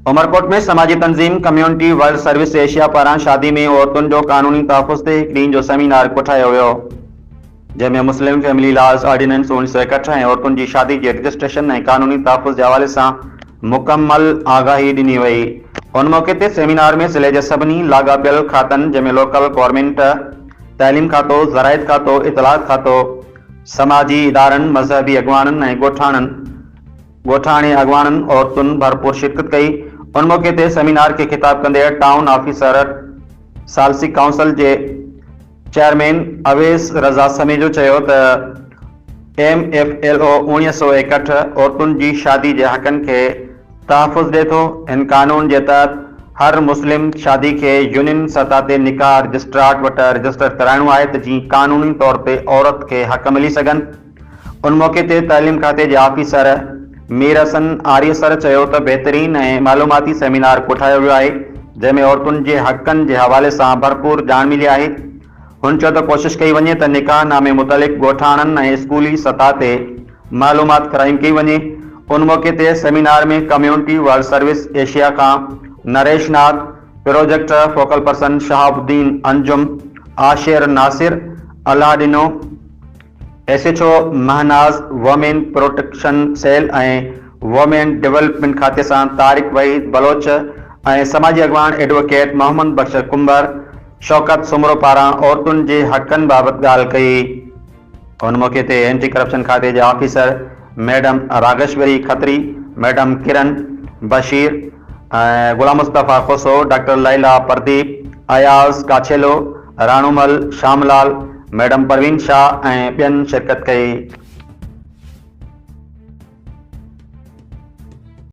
عمرڪوٽ ۾ سماجي تنظيم community world service Asia پاران شادي ۾ عورتن جو قانوني تحفظ تي هڪ ڏينهن جو سيمينار ڪوٺايو ويو، جنهن ۾ مسلم فيملي لاز آرڊيننس 1961 ۽ عورتن جي شادي جي رجسٽريشن ۽ قانوني تحفظ جي حوالي سان مڪمل آگاهي ڏني وئي. ان موقعي تي سيمينار ۾ ضلعي جي سڀني لاڳاپيل کاتن جنهن ۾ لوڪل گورنمينٽ، تعليم کاتو، زراعت کاتو، اطلاعات کاتو، سماجي ادارن، مذهبي اڳواڻن ۽ ڳوٺاڻن، ڳوٺاڻي اڳواڻن عورتن ڀرپور شرڪت ڪئي. ان موقعي تي سيمينار کي خطاب ڪندي ٽائون آفيسر ثالثي ڪائونسل جي چيئرمين اويس رضا سميجو چيو ته ايم ايف ايل او 1961 عورتن جي شادي جي حقن کي تحفظ ڏي ٿو، هن قانون جي تحت هر مسلم شادي کي يونين سطح تي نڪاح رجسٽرارٽ وٽ رجسٽر ڪرائڻو آهي ته جيئن قانوني طور تي عورت کي حق ملي سگهن. ان موقعي تي تعليم کاتي جي آفيسر مير حسن آريسر چيو ته بهترين ۽ معلوماتي سيمينار ڪوٺايو ويو آهي جنهن ۾ عورتن جي حقن جي حوالي سان ڀرپور ڄاڻ ملي آهي. هن چيو ته ڪوشش ڪئي وڃي ته نڪاح نامي متعلق ڳوٺاڻن ۽ اسڪولي سطح تي معلومات فراهم ڪئي وڃي. ان موقعي تي seminar ۾ community world service Asia کان Naresh Nath, project focal person Shahab Uddin Anjum, Ashir Nasir, Allah Dino, S H O Mehnaz, women protection cell ۽ women development کاتي سان طارق وحيد بلوچ ۽ سماجي اڳواڻ ايڊووڪيٽ محمد بخش ڪنڀر، شوڪت سومرو پاران عورتن جي حقن بابت ڳالهه ڪئي. ان موقعي تي اينٽي ڪرپشن کاتي جي officer madam Rageshwari Khatri, madam Kiran Bashir ۽ Ghulam Mustafa Khoso, doctor Laila Pardeep, Ayaz Kachhelo, Ranomal, Sham Lal, madam Parveen Shah ۽ ٻين شرڪت ڪئي.